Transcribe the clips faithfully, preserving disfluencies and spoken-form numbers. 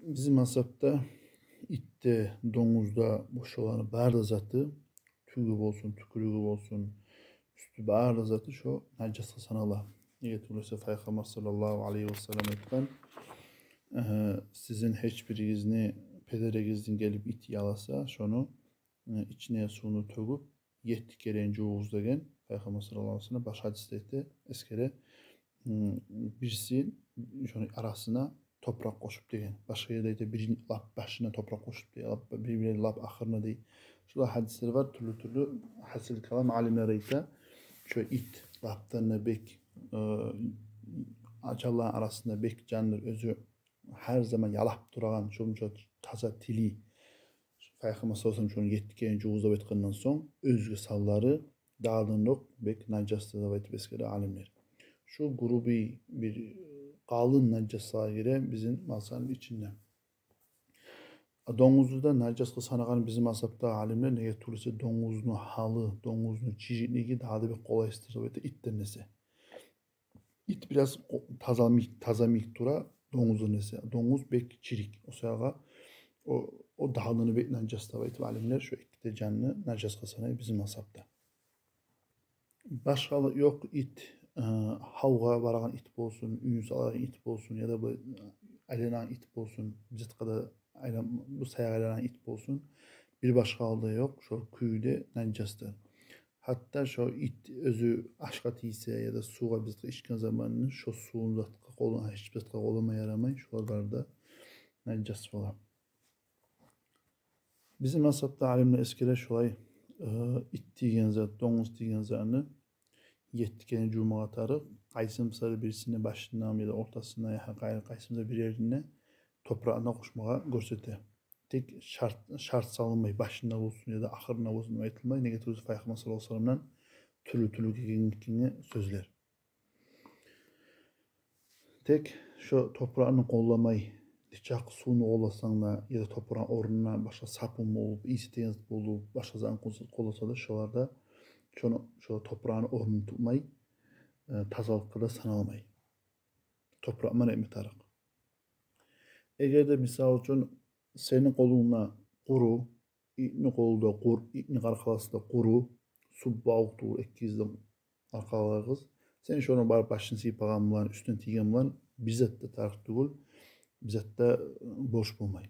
Бизин мазгьабда итде, донгузда, бу шоланы бары да заты, тюгю болсун, тюкюрюгю болсун, уьстю, бары да заты шо нажасгъа санала. Неге тюгюл эсе Пайхаммар саллаллагьу алайгьи ва саллам айтгъан: «Э, сизин гьеч биригизни педеригизден гелип ит яласа, шону, э, ичине сувну тёгюп, етти керен жувугъуз», — деген Пайхаммар саллаллагьу алайгьи ва саллам. Башгъа гьадисде эсгере, м, бирисин, шону арасына топуракъ къошуп деген. Башгъа ерде айта, бирин лап башына топуракъ къошуп дей, лап бир-бир лап ахырына дей. Шулай гьадислер бар, тюрлю-тюрлю. Гьасили калам, алимлер айта, шо ит лапдан да бек, э, жанланы арасында бек жандыр, оьзю гьар заман ялап турагъан, шо, шо таза тили. Пайхаммар саллаллагьу алайгьи ва саллам шону етти керен жувугъуз деп айтгъандан сонг, оьзге санлары дагъыдан да бек нажасдыр деп айтып эсгере алимлер. Шу грубый бир, э, къалын нажасгъа гире бизин масаланы ичинде. А донгузну да нажасгъа санагъан бизин мазгьабда алимлер, неге тюгюл эсе донгузну гьалы, донгузну чириклиги дагъы да бек къолайсыздыр деп айта итден эсе. Ит бираз къо-, таза йимик, таза йимик тура донгуздан эсе. Донгуз бек чирик. О саягъа о, о дагъыдан да бек нажас деп айтып алимлер шо эки де жанны нажасгъа санай бизин мазгьабда. Башгъалыкъ ёкъ ит, э, гьавгъа барагъан ит болсун, уьюн салагъан ит болсун, яда бу, э, айланагъан ит болсун, бир затгъа да айлан-, бу саягъа айланагъан ит болсун, бир башгъалыкъ да ёкъ, шо кюйде нажасдыр. Гьатта шо ит оьзю ашгъа тийсе яда сувгъа, бир затгъа ичген заманны, шо сувну затгъа къоллама, гьеч бир затгъа къоллама ярамай, шолар бары да нажас бола. Бизин мазгьабда алимлер эсгере шолай, э, ит тийген зат, донгуз тийген затны етти керен жувмагъа тарыкъ. Къайсы буса да бирисине, башына яда ортасына, я къай-, къайсы буса да бир ерине топуракъны къошмагъа гёрсете. Тек шарт, шарт салынмай, башына болсун яда ахырына болсун деп айтылмай. Неге тюгюл эсе Пайхаммар саллаллагьу алайгьи ва салламдан тюрлю-тюрлю гелген, гелген сёзлер. Тек шо топуракъны къолламай, нечакъы сувну къолласанг да, яда топуракъны орнуна башгъа сапун болуп, ийис этеген зат болуп, башгъа затны къол-, къолласа да, шолар да шону, шо топуракъны орнун тутмай, э, тазалыкъгъа да саналмай. Топуракъ ман этме тарыкъ. Эгер де, мисал учун, сени къолунг да къуру, итни къолу да къуру, итни къаркъарасы да къуру, сув бавукъ тюгюл экигиз де къаркъараларыгъыз. Сен шону барып башын сыйпагъан булан, уьстюне тийген булан бир зат да тарыкъ тюгюл, бир зат да, э, борч болмай.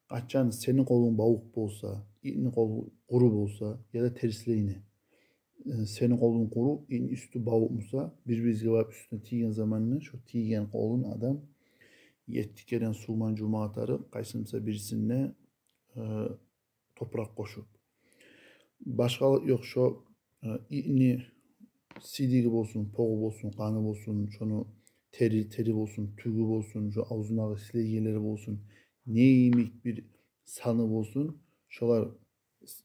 Къачан сени къолунг бавукъ болса, итни къолу къуру болса, яда терслейине, э, сени къолунг къуру, итни уьстю бавукъ буса, бир-биригизге барып уьстюне тийген заманны, шо тийген къолун адам етти керен сув ман жувмагъа тарыкъ, къайсы буса бирисине, э, топуракъ къошуп. Башгъалыкъ ёкъ, шо, э, итни сийдиги болсун, погъу болсун, къаны болсун, шону тери, тери болсун, тюгю болсун, шо авзундагъы силейгенлери болсун, не йимик бир саны болсун, шолар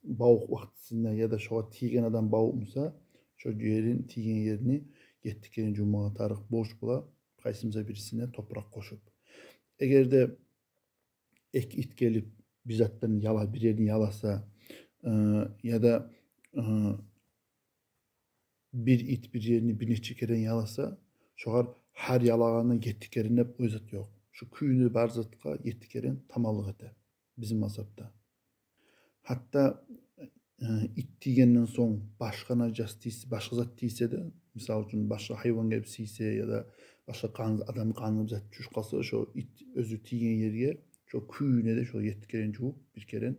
бавукъ вакътисинде яда шогъар тийген адам бавукъ буса, шо ерин, тийген ерин етти керен жувмагъа тарыкъ, борч бола, къайсы буса бирисине топуракъ къошуп. Эгер де эки ит гелип бир затдан яла-, бир ерин яласа, э, яда, э, бир ит бир ерин бир нече керен яласа, шогъар гьар ялагъанда етти керен деп о зат ёкъ. Шо кюйде бар затгъа етти керен таманлыкъ эте бизин мазгьабда. Гьатта, э, ит тийгенден сонг башгъа нажас тийсе, башгъа зат тийсе де, мисал учун, башгъа гьайван гелип тийсе яда башгъа къан, адам къаны, бир зат тюшюп къалса, шо ит оьзю тийген ерге, шо кюйде де шо етти керен жувуп, бир керен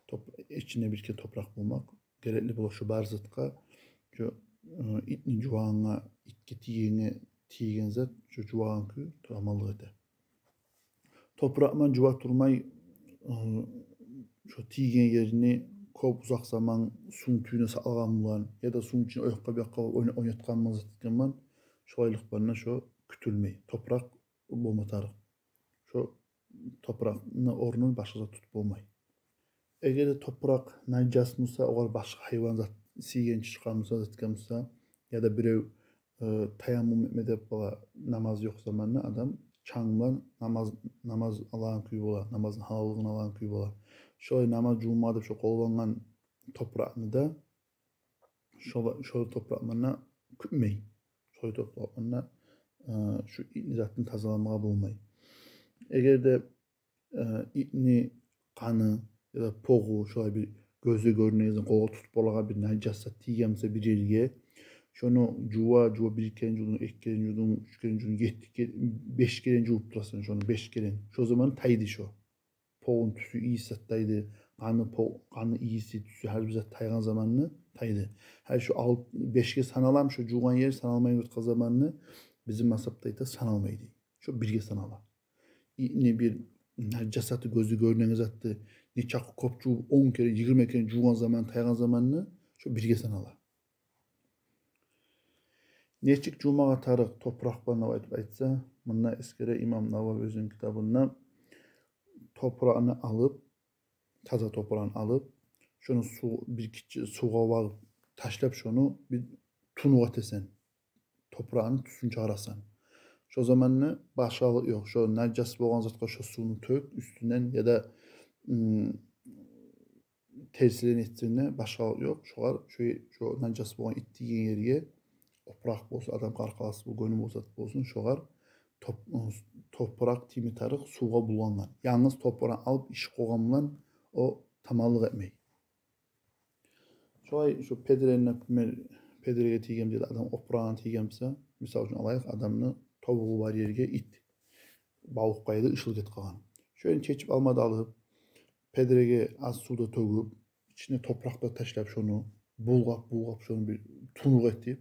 топ-, ичинде бир керен топуракъ болмакъ герекли бола шо бар затгъа. Шо, э, итни жувагъангъа, итге тийгенге тийген зат шо жувагъан кюй таманлыкъ эте. Топуракъ ман жува турмай, э, шо тийген ерин кёп узакъ заман сувну тюбюне сакълагъан булан, яда сувну ичинде о якъгъа, бу якъгъа ойна-, ойнатгъан булан, зат этген булан, шолайлыкъ булан да шо кютюлмей. Топуракъ болма тарыкъ. Шо топуракъны орнун башгъа зат тутуп болмай. Эгер де топуракъ нажас буса, огъар башгъа гьайван зат, сийген чычкъан буса, зат этген буса, яда бирев, э, таяммум этме деп бола, намаз ёкъ заманда адам чанг булан намаз, намаз алагъан кюй бола, намазны гьалаллыгъын алагъан кюй бола. Шолай намаз жувма деп шо къоллангъан топуракъны да шо, шо топуракъ ман да кютмей. Шо топуракъ ман да, э, шо итни затын тазаламагъа болмай. Эгер де э, итни къаны яда погъу, шолай бир гёзге гёрюнеген, къолгъа тутуп болагъан бир нажас зат тийген буса бир ерге, шону жува, жува, бир керен жувдунг, эки керен жувдунг, уьч керен жувдунг, етти керен, беш керен жувуп турасан шону, беш керен. Шо заман тайды шо. Погъун тюсю, ийиси зат тайды, къаны, по-, къаны ийиси, тюсю, гьар бир зат тайгъан заманны тайды. Гьали шо ал-, бешге саналамы, шо жувгъан ер саналмаймы деп айтгъан заманны, бизин мазгьапда айта, саналмай дей. Шо бирге санала. Итни бир нажас заты, гёзге гёрюнеген затны нечакъы кёп жувуп, он керен, йигирма керен жувгъан заман, тайгъан заманны, шо бирге санала. Нечик жувмагъа тарыкъ топуракъ булан деп айтып айтса, мунда эсгере имам Навави оьзюню китабында: топуракъны алып, таза топуракъны алып, шону сув, бир гиччи сувгъа багъып ташлап, шону бир тунукъ этесен, топуракъны тюсюн чыгъарасан. Шо заманны башгъалыкъ ёкъ. Шо нажас болгъан затгъа шо сувну тёк уьстюнден яда, м, терсилен этсенг де, башгъалыкъ ёкъ. Шогъар шо, шо нажас болгъан ит тийген ерге, опуракъ болсун, адам къаркъарасы бу, гёню болса болсун, шогъар топ-, топуракъ тийме тарыкъ сувгъа булгъангъан. Янгыз топуракъны алып ишип къойгъан булан о таманлыкъ этмей. Шолай шо педирени, например, педиреге тийген, бир адам опурагъына тийген буса, мисал учун алайыкъ, адамны тобугъу бар ерге ит бавукъ къайдыр ышылып гетип къалгъан. Шону чечип алма да алып, педиреге аз сув да тёгюп, ичине топуракъ да ташлап, шону булгъап, булгъап, шону бир тунукъ этип,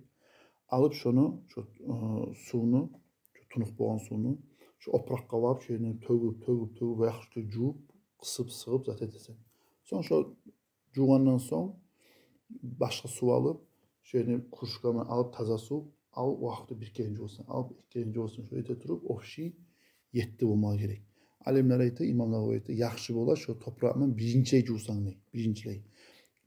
алып шону, шо, э, сувну, шо тунукъ болгъан сувну, шо опуракъгъа багъып, шо ерине тёгюп, тёгюп, тёгюп, яхшы жувуп, къысып, сыгъып зат этесен. Сонг шо жувгъандан сонг башгъа сув алып, шо ерине кружканы алып, таза сув алып, вакъти бир керен жувасан, алып эки керен жувасан, шо эте туруп, общий етти болмагъа герек. Алимлер айта, имамлар айта, яхшы бола шо топуракъ булан биринчилей жувсанг дей, биринчилей.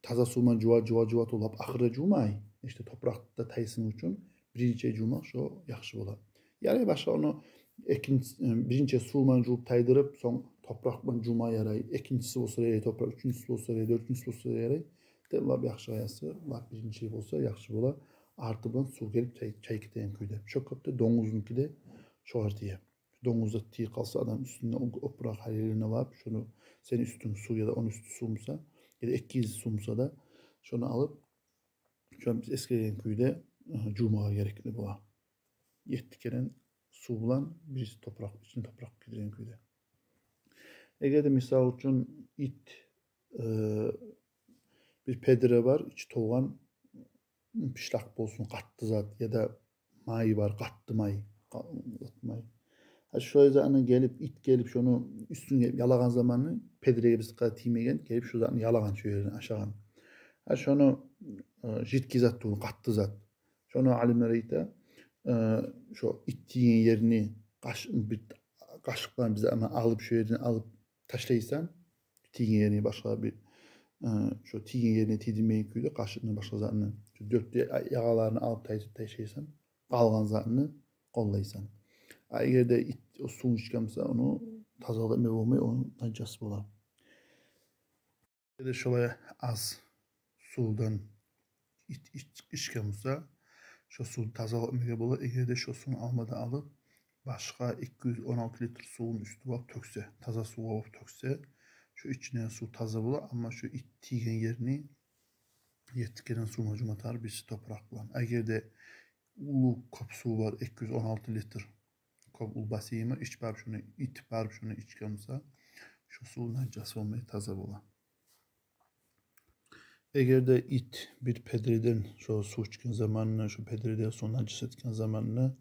Таза сув булан жува, жува, жува туруп, лап ахырда жувмай. Иште топуракъ да тайсын учун биринчилей жувмакъ шо яхшы бола. Ярай башгъа ону экинчи, э, биринчи сув булан жувуп тайдырып, сонг топуракъ булан жувма ярай. Экинчиси болса ярай топуракъ, уьчюнчюсю болса ярай, дёртюнчюсю болса ярай. Тек лап яхшы къайсы, лап биринчи болса яхшы бола. Арты булан сув гелип чай-, чайып гетеген кюйде. Шо кюйде донгузнуки де шогъар тие. Донгуз да тийип къалса, адам уьстюнде о-, опуракъ гьар ерине багъып, шону, сени уьстюнг сув яда ону уьстю сув буса, яда эки кеси сув буса да, шону алып, шону биз эсгерген кюйде, э, жувмагъа герекли бола. Етти керен сув булан, бириси топуракъ, ичине топуракъ кирген кюйде. Эгер де, мисал учун, ит, э, бир педире бар, ичи толгъан, пишлакъ болсун, къатты зат, яда май бар, къатты май, къа-, къатты май. Гьа, шолай затны гелип, ит гелип, шону уьстюн гелип ялагъан заманны, педиреге бир затгъа тиймеген, гелип шо затны ялагъан, шо ерин ашагъан. Гьа, шону, э, жидкий зат тюгюл, къатты зат. Шону алимлер айта, э, шо ит тийген ерни къаш-, бир къашыкъ булан бир затны алып, шо ерден алып ташлайсан, тийген ерине башгъа бир, э, шо тийген ерине тийдирмейген кюйде къашыкъны, башгъа затны, шо дёрт де я-, ягъаларын алып тайдырып ташлайсан, къалгъан затны къоллайсан. А эгер де ит о сувну ичген буса, ону тазалыкъ этме болмай, о нажас бола. Эгер де шолай аз сувдан ич-, ич-, ичген буса, шо сувну тазалыкъ этмеге бола. Эгер де шо сувну алма да алып, башгъа эки юз он алты литр сувну уьстюне багъып тёксе, таза сувгъа багъып тёксе, шо ичинден сув таза бола, амма шо ит тийген ерни етти керен сув булан жувма тарыкъ, бириси топуракъ булан. Эгер де уллу кёп сув бар, эки юз он алты литр, кёп уллу бассейн бар, ич барып шону, ит барып шону ичген буса, шо сув нажас болмай, таза бола. Эгер де ит бир педиреден шо сув ичген заманны, шо педиреден сув нажас этген заманны,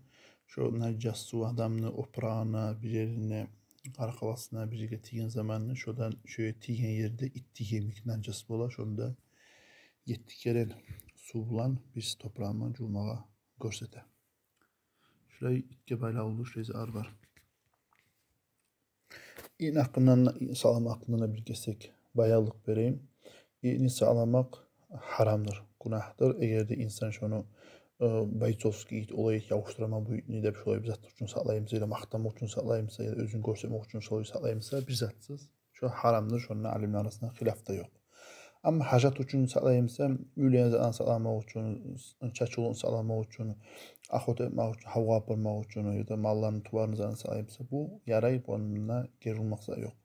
шо нажас сув адамны опурагъына, бир ерине, къаркъарасына, бир ерге тийген заманны, шодан, шо тийген ерде ит тийген йимик нажас бола, шонда етти керен сув булан, бириси топуракъ булан жувмагъа гёрсете. Шулай итге байлавлу шулай затлар бар. Итни гьакъындан, сакъламакъ гьакъындан бир кесек баянлыкъ берейим. Итни сакъламакъ гьарамдыр, гюнагьдыр. Эгер де инсан шону, э, бойцовский ит, олай ит, ябушдураман бу итни деп, шолай бир зат учун сакълаймыса, яда макътамакъ учун сакълаймыса, яда оьзюн гёрсетмек учун шолай сакълаймыса, бир затсыз. Шо гьарамдыр, шонда алимлер арасында хилаф да ёкъ. Амма гьажат учун сакълаймыса, уьйлени затын сакъламакъ учун, чачувлукъну сакъламакъ учун, охота этмек учун, гьавгъа апармакъ учун, яда малланы, туварны затын сакълаймыса, бу ярай, бунда гери урмакъ зат ёкъ.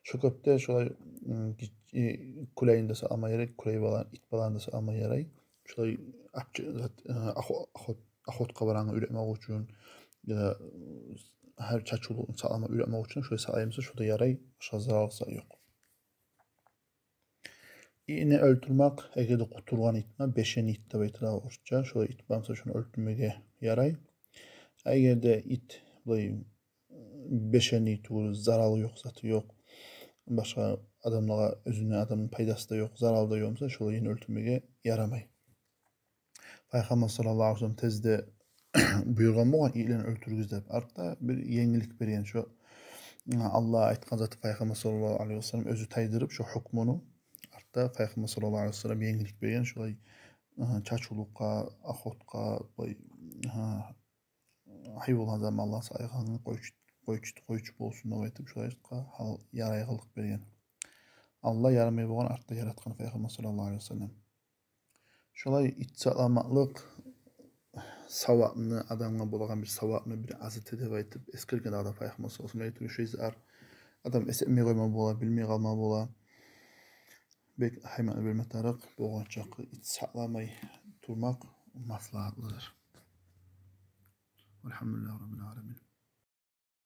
Шо кепде шолай, м, гич-, э, кюлейин де салма ярай, кюлей балан, ит балан да салма ярай. Шолай апчы-, зат, э, охо-, охот-, охотгъа барагъанны уьйретмек учун, яда, э, гьар чачывлукъну салма уьйретмек учун шолай салайым буса, шо да ярай, башгъа зарал зат ёкъ. Итни оьлтюрмек, эгер де къутулгъан ит бар, бешенный ит деп айтыла орусча, шолай ит бар буса, шону оьлтюрмеге ярай. А эгер де ит, булай, бешенный тюгюл, заралы ёкъ, заты ёкъ, башгъа адамлагъа, оьзюне, адамны пайдасы да ёкъ, заралы да ёкъ буса, шолай итни оьлтюрмеге ярамай. Пайхаммар саллаллагьу алайгьи ва саллам тезде буюргъан болгъан итлени оьлтюрюгюз деп. Артда бир енгиллик берген шо, Аллагь айтгъан заты, Пайхаммар саллаллагьу алайгьи ва саллам оьзю тайдырып шо гьукмуну. Артда Пайхаммар саллаллагьу алайгьи ва саллам енгиллик берген шолай, э, чачывлукъгъа, охотгъа, бай, э, гьайванлар заманлар сайгъанны къойчу, къойчу, къойчу болсун деп айтып, шолай гьал, ярай къылыкъ берген. Аллагь ярамай болгъан артда яратгъан Пайхаммар саллаллагьу алайгьи ва саллам. Шолай ит сакъламакълыкъ савапны, адамгъа болагъан бир савапны бир аз эте деп айтып эсгерген адам Пайхаммар саллаллагьу алайгьи ва саллам. Айтып, шо ар адам эс этмей къойма бола, билмей къалма бола. Бек гьаймакъны берме тарыкъ, болгъан чакъы ит сакъламай турмакъ маслагьатлыдыр. Валгьамдулиллагьи раббил аламин.